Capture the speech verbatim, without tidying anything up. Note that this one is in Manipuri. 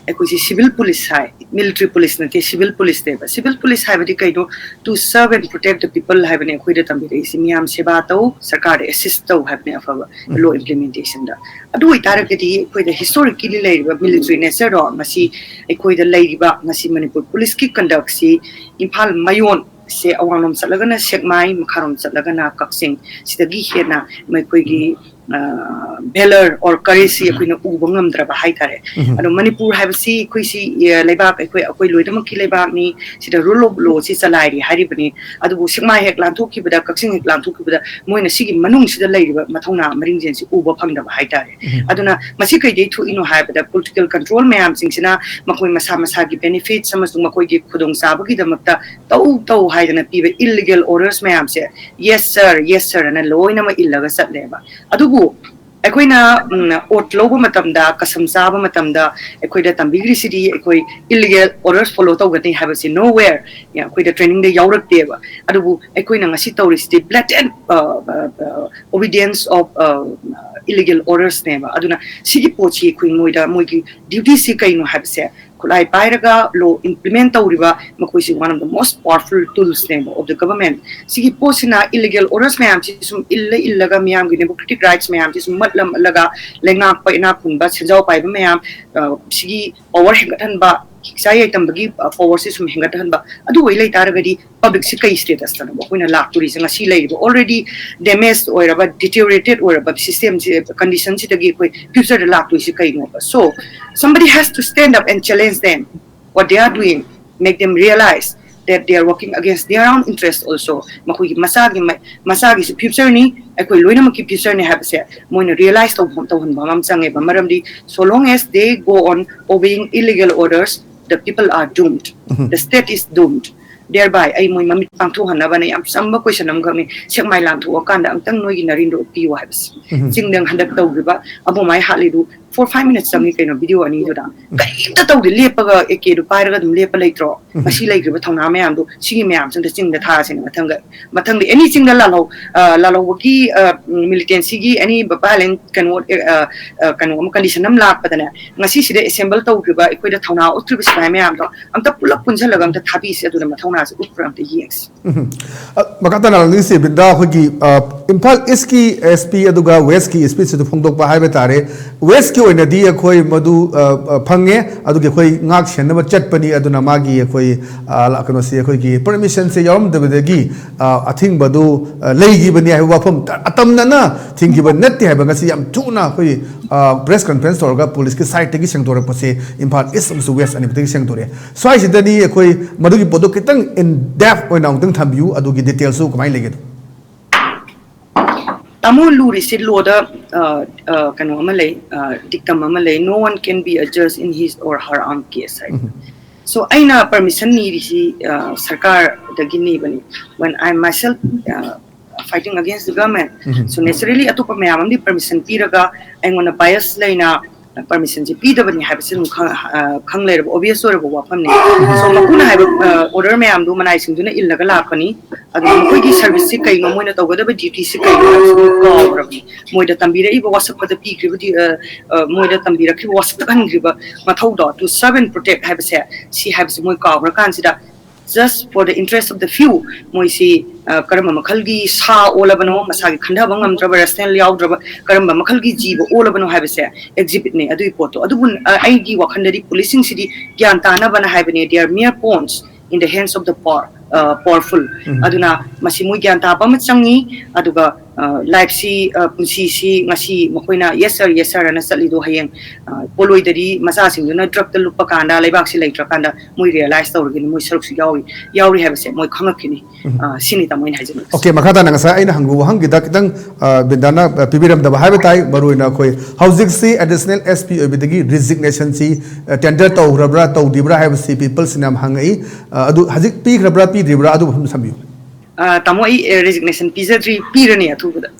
ꯑꯩꯈꯣꯏꯁꯤ civil police ꯍꯥꯏ, military police ꯅꯠꯇꯦ, civil police ꯅꯦꯕ꯫ Civil police ꯍꯥꯏꯕꯗꯤ ꯀꯩꯅꯣ? To serve and protect the people ꯍꯥꯏꯕꯅꯦ ꯑꯩꯈꯣꯏꯗ ꯇꯝꯕꯤꯔꯛꯏꯁꯤ꯫ ꯃꯤꯌꯥꯝ ꯁꯦꯕꯥ ꯇꯧ, ꯁꯔꯀꯥꯔꯗ assist ꯇꯧ ꯍꯥꯏꯕꯅꯦ ꯑꯐꯕ law implementation ꯗ꯫ ꯑꯗꯨ ꯑꯣꯏꯇꯥꯔꯒꯗꯤ ꯑꯩꯈꯣꯏꯗ historically ꯂꯩꯔꯤꯕ military nature ꯗꯣ, ꯃꯁꯤ ꯑꯩꯈꯣꯏꯗ ꯂꯩꯔꯤꯕ ꯉꯁꯤ ꯃꯅꯤꯄꯨꯔ police ꯀꯤ conduct ꯁꯤ ꯏꯝꯐꯥꯜ ꯃꯌꯣꯟ ꯁꯦ ꯑꯋꯥꯡꯂꯣꯝ ꯆꯠꯂꯒꯅ ꯁꯦꯛꯃꯥꯏ, ꯃꯈꯥꯔꯣꯝ ꯆꯠꯂꯒꯅ ꯀꯛꯆꯤꯡ꯫ ꯁꯤꯗꯒꯤ ꯍꯦꯟꯅ ꯃꯈꯣꯏꯒꯤ valor or courage ꯁꯤ ꯑꯩꯈꯣꯏꯅ ꯎꯕ ꯉꯝꯗ꯭ꯔꯕ ꯍꯥꯏꯇꯥꯔꯦ꯫ ꯑꯗꯣ ꯃꯅꯤꯄꯨꯔ ꯍꯥꯏꯕꯁꯤ ꯑꯩꯈꯣꯏꯁꯤ, ꯑ, ꯂꯩꯕꯥꯛ, ꯑꯩꯈꯣꯏ, ꯑꯩꯈꯣꯏ ꯂꯣꯏꯅꯃꯛꯀꯤ ꯂꯩꯕꯥꯛꯅꯤ꯫ ꯁꯤꯗ rule of law ꯁꯤ ꯆꯂꯥꯏꯔꯤ ꯍꯥꯏꯔꯤꯕꯅꯤ꯫ ꯑꯗꯨꯕꯨ ꯁꯦꯛꯃꯥꯏ ꯍꯦꯛ ꯂꯥꯟꯊꯣꯛꯈꯤꯕꯗ, ꯀꯛꯆꯤꯡ ꯍꯦꯛ ꯂꯥꯟꯊꯣꯛꯈꯤꯕꯗ, ꯃꯣꯏꯅ ꯁꯤꯒꯤ ꯃꯅꯨꯡꯁꯤꯗ ꯂꯩꯔꯤꯕ ꯃꯊꯧꯅꯥ ꯃꯔꯤꯡꯖꯦꯜꯁꯤ ꯎꯕ ꯐꯪꯗꯕ ꯍꯥꯏꯇꯥꯔꯦ꯫ ꯑꯗꯨꯅ ꯃꯁꯤ ꯀꯩꯗꯩ ꯊꯣꯛꯏꯅꯣ ꯍꯥꯏꯕꯗ, political control ꯃꯌꯥꯝꯁꯤꯡꯁꯤꯅ ꯃꯈꯣꯏ ꯃꯁꯥ ꯃꯁꯥꯒꯤ benefits ꯑꯃꯁꯨꯡ ꯃꯈꯣꯏꯒꯤ ꯈꯨꯗꯣꯡꯆꯥꯕꯒꯤꯗꯃꯛꯇ ꯇꯧ ꯇꯧ ꯍꯥꯏꯗꯅ ꯄꯤꯕ illegal orders ꯃꯌꯥꯝꯁꯦ, "Yes sir, yes sir" ꯑꯅ ꯂꯣꯏꯅꯃꯛ ꯏꯜꯂꯒ ꯆꯠꯂꯦꯕ꯫ ꯑꯗꯨꯕꯨ ꯑꯩꯈꯣꯏꯅ, ꯎꯝ, oath ꯂꯧꯕ ꯃꯇꯝꯗ, ꯀꯁꯝ ꯆꯥꯕ ꯃꯇꯝꯗ ꯑꯩꯈꯣꯏꯗ ꯇꯝꯕꯤꯈ꯭ꯔꯤꯁꯤꯗꯤ ꯑꯩꯈꯣꯏ illegal orders follow ꯇꯧꯒꯅꯤ ꯍꯥꯏꯕꯁꯤ nowhere ꯑꯩꯈꯣꯏꯗ training ꯗ ꯌꯥꯎꯔꯛꯇꯦꯕ꯫ ꯑꯗꯨꯕꯨ ꯑꯩꯈꯣꯏꯅ ꯉꯁꯤ ꯇꯧꯔꯤꯁꯤꯗꯤ blatant, ꯑ, ꯑ, ꯑ, obedience of, ꯑ, illegal orders ꯅꯦꯕ꯫ ꯑꯗꯨꯅ ꯁꯤꯒꯤ ꯄꯣꯠꯁꯤ ꯑꯩꯈꯣꯏ ꯃꯣꯏꯗ, ꯃꯣꯏꯒꯤ duty ꯁꯤ ꯀꯩꯅꯣ ꯍꯥꯏꯕꯁꯦ, ꯈꯨꯠꯂꯥꯏ ꯄꯥꯏꯔꯒ law implement ꯇꯧꯔꯤꯕ ꯃꯈꯣꯏꯁꯤ one of the most powerful tools ꯅꯦꯕ of the government꯫ ꯁꯤꯒꯤ ꯄꯣꯠꯁꯤꯅ illegal orders ꯃꯌꯥꯝꯁꯤ ꯁꯨꯝ ꯏꯜꯂ ꯏꯜꯂꯒ ꯃꯤꯌꯥꯝꯒꯤ democratic rights ꯃꯌꯥꯝꯁꯤ ꯁꯨꯝ ꯃꯠꯂ ꯃꯠꯂꯒ, ꯂꯩꯉꯥꯛꯄ ꯏꯅꯥꯛ ꯈꯨꯟꯕ ꯁꯦꯟꯖꯥꯎ ꯄꯥꯏꯕ ꯃꯌꯥꯝ, ꯑ, ꯁꯤꯒꯤ power ꯍꯦꯟꯒꯠꯍꯟꯕ, ꯍꯤꯡꯁꯥ ꯌꯥꯏꯇꯝꯕꯒꯤ, ꯑ, power ꯁꯤ ꯁꯨꯝ ꯍꯦꯟꯒꯠꯍꯟꯕ, ꯑꯗꯨ ꯑꯣꯏ ꯂꯩꯇꯥꯔꯒꯗꯤ public ꯁꯤ ꯀꯩ status ꯇꯅꯣ ꯑꯩꯈꯣꯏꯅ ꯂꯥꯛꯇꯣꯔꯤꯁꯦ? ꯉꯁꯤ ꯂꯩꯔꯤꯕ already damaged ꯑꯣꯏꯔꯕ, deteriorated ꯑꯣꯏꯔꯕ system ꯁꯤ, condition ꯁꯤꯗꯒꯤ ꯑꯩꯈꯣꯏ future ꯗ ꯂꯥꯛꯇꯣꯏꯁꯦ ꯀꯩꯅꯣꯕ? So, somebody has to stand up and challenge them, what they are doing, make them realize that they are working against their own interest also. ꯃꯈꯣꯏꯒꯤ ꯃꯆꯥꯒꯤ ꯃ-, ꯃꯆꯥꯒꯤꯁꯨ future ꯅꯤ, ꯑꯩꯈꯣꯏ ꯂꯣꯏꯅꯃꯛꯀꯤ future ꯅꯤ ꯍꯥꯏꯕꯁꯦ ꯃꯣꯏꯅ realize ꯇꯧ-, ꯇꯧꯍꯟꯕ ꯑꯃ ꯆꯪꯉꯦꯕ꯫ ꯃꯔꯝꯗꯤ so long as they go on obeying illegal orders, the people are doomed. The state is doomed. Thereby ꯑꯩ ꯃꯣꯏ ꯃꯃꯤꯠ ꯄꯥꯡꯊꯣꯛꯍꯟꯅꯕꯅ ꯌꯥꯝ ꯆꯝꯕ question ꯑꯃꯈꯛꯅꯤ, ꯁꯦꯛꯃꯥꯏ ꯂꯥꯟꯊꯣꯛꯑꯀꯥꯟꯗ ꯑꯝꯇꯪ ꯅꯣꯏꯒꯤ ꯅꯔꯤꯟꯗꯣ ꯎꯞꯄꯤꯌꯨ ꯍꯥꯏꯕꯁꯦ꯫ ꯆꯤꯡꯗ ꯍꯟꯗꯛ ꯇꯧꯈꯤꯕ ꯑꯕꯣꯃꯥꯏ ꯍꯥꯠꯂꯤꯗꯨ four five minutes ꯆꯪꯉꯤ ꯀꯩꯅꯣ video ꯑꯅꯤꯗꯨꯗ꯫ ꯀꯔꯤꯝꯇ ꯇꯧꯗꯦ, ꯂꯦꯞꯄꯒ ꯑꯦ ꯀꯦꯗꯨ ꯄꯥꯏꯔꯒ ꯑꯗꯨꯝ ꯂꯦꯞꯄ ꯂꯩꯇ꯭ꯔꯣ? ꯉꯁꯤ ꯂꯩꯈ꯭ꯔꯤꯕ ꯊꯧꯅꯥ ꯃꯌꯥꯝꯗꯣ ꯁꯤꯒꯤ ꯃꯌꯥꯝꯁꯤꯡꯗ ꯆꯤꯡꯗ ꯊꯥꯁꯤꯅꯦ꯫ ꯃꯊꯪꯗ ꯃꯊꯪꯗ any ꯆꯤꯡꯗ ꯂꯥꯜꯍꯧ ꯑ, ꯂꯥꯜꯍꯧꯕꯒꯤ ꯑ, ꯎꯝ, militantꯁꯤꯒꯤ any violent ꯀꯩꯅꯣ ꯑ, ꯑ, ꯀꯩꯅꯣ ꯑꯃ condition ꯑꯃ ꯂꯥꯛꯄꯗꯅꯦ, ꯉꯁꯤꯁꯤꯗ assemble ꯇꯧꯈ꯭ꯔꯤꯕ ꯑꯩꯈꯣꯏꯗ ꯊꯧꯅꯥ ꯎꯠꯈ꯭ꯔꯤꯕ ꯁꯤꯐꯥꯏ ꯃꯌꯥꯝꯗꯣ ꯑꯝꯇ ꯄꯨꯂꯞ ꯄꯨꯟꯁꯤꯜꯂꯒ ꯑꯝꯇ ꯊꯥꯕꯤꯁꯦ, ꯑꯗꯨꯅ ꯃꯊꯧꯅꯥꯁꯦ ꯎꯠꯄ꯭ꯔꯥ ꯑꯝꯇ ꯌꯦꯡꯁꯤ꯫ ꯎꯝ꯫ ꯑ, ꯃꯈꯥ ꯇꯥꯅ ꯍꯪꯅꯤꯡꯉꯤꯁꯦ ꯕꯤꯟꯗꯥ, ꯑꯩꯈꯣꯏꯒꯤ, ꯑ, ꯏꯝꯐꯥꯜ ꯏꯁꯀꯤ ꯑꯦꯁ ꯄꯤ ꯑꯗꯨꯒ ꯋꯦꯁꯀꯤ ꯑꯦꯁ ꯄꯤꯁꯤꯗ ꯐꯣꯡꯗꯣꯛꯄ ꯍꯥꯏꯕ ꯇꯥꯔꯦ꯫ ꯋꯦꯁꯀꯤ ꯑꯣꯏꯅꯗꯤ ꯑꯩꯈꯣꯏ ꯃꯗꯨ, ꯑ, ꯑ, ꯐꯪꯉꯦ, ꯑꯗꯨꯒꯤ ꯑꯩꯈꯣꯏ ꯉꯥꯛ ꯁꯦꯟꯅꯕ ꯆꯠꯄꯅꯤ, ꯑꯗꯨꯅ ꯃꯥꯒꯤ ꯑꯩꯈꯣꯏ, ꯑ, ꯂ-, ꯀꯩꯅꯣꯁꯤ ꯑꯩꯈꯣꯏꯒꯤ permissionꯁꯦ ꯌꯥꯎꯔꯝꯗꯕꯗꯒꯤ, ꯑ, ꯑꯊꯤꯡꯕꯗꯨ, ꯑ, ꯂꯩꯈꯤꯕꯅꯤ ꯍꯥꯏꯕ ꯋꯥꯐꯝ ꯇ-, ꯑꯇꯝꯅꯅ ꯊꯤꯡꯈꯤꯕ ꯅꯠꯇꯦ ꯍꯥꯏꯕ ꯉꯁꯤ ꯌꯥꯝ ꯊꯨꯅ ꯑꯩꯈꯣꯏ, ꯑ, press conference ꯇꯧꯔꯒ ꯄꯨꯂꯤꯁꯀꯤ sideꯇꯒꯤ ꯁꯦꯡꯗꯣꯔꯛꯄꯁꯦ ꯏꯝꯐꯥꯜ ꯏꯁ ꯑꯃꯁꯨꯡ ꯋꯦꯁ ꯑꯅꯤꯃꯛꯇꯒꯤ ꯁꯦꯡꯗꯣꯔꯛꯑꯦ꯫ ꯁ꯭ꯋꯥꯏꯁꯤꯗꯗꯤ ꯑꯩꯈꯣꯏ ꯃꯗꯨꯒꯤ ꯄꯣꯠꯇꯣ ꯈꯤꯇꯪ in depth ꯑꯣꯏꯅ ꯑꯃꯨꯛꯇꯪ ꯊꯝꯕꯤꯌꯨ, ꯑꯗꯨꯒꯤ detailꯁꯨ ꯀꯃꯥꯏꯅ ꯂꯩꯒꯦ? ꯇꯥꯃꯣ, ꯂꯨꯔꯤꯁꯦ lawꯗ, ꯑ, ꯑ, ꯀꯩꯅꯣ ꯑꯃ ꯂꯩ, ꯑ, dictum ꯑꯃ ꯂꯩ, "No one can be a judge in his or her own case" high. So ꯑꯩꯅ permission ꯅꯤꯔꯤꯁꯤ, ꯑ, ꯁꯔꯀꯥꯔꯗꯒꯤ ꯅꯤꯕꯅꯤ, when I myself, ꯑ, fighting against the government. So naturally ꯑꯇꯣꯞꯄ ꯃꯌꯥꯝ ꯑꯃꯗꯤ permission ꯄꯤꯔꯒ ꯑꯩꯉꯣꯟꯗ bias ꯂꯩꯅ permissionꯁꯦ ꯄꯤꯗꯕꯅꯤ ꯍꯥꯏꯕꯁꯤ ꯑꯗꯨꯝ ꯈꯪ-, ꯑ, ꯈꯪ ꯂꯩꯔꯕ, obvious ꯑꯣꯏꯔꯕ ꯋꯥꯐꯝꯅꯤ꯫ So ꯃꯄꯨꯅ ꯍꯥꯏꯕ, ꯑ, order ꯃꯌꯥꯝꯗꯨ ꯃꯅꯥꯏꯁꯤꯡꯗꯨꯅ ꯏꯜꯂꯒ ꯂꯥꯛꯄꯅꯤ꯫ ꯑꯗꯨ ꯃꯈꯣꯏꯒꯤ serviceꯁꯤ ꯀꯩꯅꯣ, ꯃꯣꯏꯅ ꯇꯧꯒꯗꯕ dutyꯁꯤ ꯀꯩꯅꯣ ꯍꯥꯏꯕꯁꯤ ꯃꯣꯏ ꯀꯥꯎꯈ꯭ꯔꯕꯅꯤ꯫ ꯃꯣꯏꯗ ꯇꯝꯕꯤꯔꯛꯏꯕ ꯋꯥꯁꯛꯄꯗ ꯄꯤꯈ꯭ꯔꯤꯕ ꯗꯤ-, ꯑ, ꯑ, ꯃꯣꯏꯗ ꯇꯝꯕꯤꯔꯛꯈꯤꯕ ꯋꯥꯁꯛꯇ ꯈꯟꯈ꯭ꯔꯤꯕ ꯃꯊꯧꯗꯣ, to serve and protect ꯍꯥꯏꯕꯁꯦ, ꯁꯤ ꯍꯥꯏꯕꯁꯤ ꯃꯣꯏ ꯀꯥꯎꯈ꯭ꯔꯀꯥꯟꯁꯤꯗ, just for the interest of the few, ꯃꯣꯏꯁꯤ, ꯑ, ꯀꯔꯝꯕ ꯃꯈꯜꯒꯤ ꯁꯥ ꯑꯣꯜꯂꯕꯅꯣ, ꯃꯁꯥꯒꯤ ꯈꯟꯊꯕ ꯉꯝꯗ꯭ꯔꯕ, rational ꯌꯥꯎꯗ꯭ꯔꯕ ꯀꯔꯝꯕ ꯃꯈꯜꯒꯤ ꯖꯤꯕ ꯑꯣꯜꯂꯕꯅꯣ ꯍꯥꯏꯕꯁꯦ exhibitꯅꯦ꯫ ꯑꯗꯨꯒꯤ ꯄꯣꯠꯇꯣ, ꯑꯗꯨꯕꯨ, ꯑ, ꯑꯩꯒꯤ ꯋꯥꯈꯜꯗꯗꯤ ꯄꯨꯂꯤꯁꯁꯤꯡꯁꯤꯗꯤ ꯒ꯭ꯌꯥꯟ ꯇꯥꯅꯕꯅ ꯍꯥꯏꯕꯅꯦ, they are mere pawns in the hands of the power꯫ Powerful. ꯑꯗꯨꯅ ꯃꯁꯤ ꯃꯣꯏ ꯒ꯭ꯌꯥꯟ ꯇꯥꯕ ꯑꯃ ꯆꯪꯉꯤ꯫ ꯑꯗꯨꯒ ꯂꯥꯏꯐꯁꯤ, ꯄꯨꯟꯁꯤꯁꯤ ꯉꯁꯤ ꯃꯈꯣꯏꯅ "Yes sir, yes sir" ꯑꯅ ꯆꯠꯂꯤꯗꯣ ꯍꯌꯦꯡ ꯄꯣꯂꯣꯏꯗꯗꯤ ꯃꯆꯥꯁꯤꯡꯗꯨꯅ ꯗ꯭ꯔꯛꯇ ꯂꯨꯞꯄ ꯀꯥꯟꯗ, ꯂꯩꯕꯥꯛꯁꯤ ꯂꯩꯇ꯭ꯔꯀꯥꯟꯗ ꯃꯣꯏ ꯔꯤꯌꯦꯂꯥꯏꯁ ꯇꯧꯔꯒꯅꯤ ꯃꯣꯏ ꯁꯔꯨꯛꯁꯨ ꯌꯥꯎꯔꯤ ꯌꯥꯎꯔꯤ ꯍꯥꯏꯕꯁꯦ ꯃꯣꯏ ꯈꯪꯉꯛꯈꯤꯅꯤ꯫ ꯁꯤꯅꯤ ꯇꯥꯃꯣ ꯑꯩꯅ ꯍꯥꯏꯖꯅꯤꯡꯕꯁꯦ꯫ ꯑꯣꯀꯦ, ꯃꯈꯥ ꯇꯥꯅ ꯉꯁꯥꯏ ꯑꯩꯅ ꯍꯪꯕ ꯋꯥꯍꯪꯒꯤꯗ ꯈꯤꯇꯪ ꯕꯤꯟꯗꯥꯅ ꯄꯤꯕꯤꯔꯝꯗꯕ ꯍꯥꯏꯕ ꯇꯥꯏ꯫ ꯃꯔꯨꯑꯣꯏꯅ ꯑꯩꯈꯣꯏ ꯍꯧꯖꯤꯛꯁꯤ ꯑꯦꯗꯤꯁꯅꯦꯜ ꯑꯦꯁ ꯄꯤ ꯑꯣꯏꯕꯗꯒꯤ ꯔꯤꯖꯤꯒꯅꯦꯁꯟꯁꯤ ꯇꯦꯟꯗꯔ ꯇꯧꯈ꯭ꯔꯕ꯭ꯔꯥ ꯇꯧꯗ꯭ꯔꯤꯕ꯭ꯔꯥ ꯍꯥꯏꯕꯁꯤ ꯄꯤꯄꯜꯁꯤꯅ ꯌꯥꯝ ꯍꯪꯉꯛꯏ꯫ ꯑꯗꯨ ꯍꯧꯖꯤꯛ ꯄꯤꯈ꯭ꯔꯕ꯭ꯔꯥ ꯄꯤꯗ꯭ꯔꯤꯕ꯭ꯔꯥ ꯑꯗꯨ ꯃꯐꯝꯗ ꯊꯝꯕꯤꯌꯨ꯫ ꯇꯥꯃꯣ, ꯑꯩ ꯔꯤꯖꯤꯒꯅꯦꯁꯟ ꯄꯤꯖꯗ꯭ꯔꯤ, ꯄꯤꯔꯅꯤ ꯑꯊꯨꯕꯗ꯫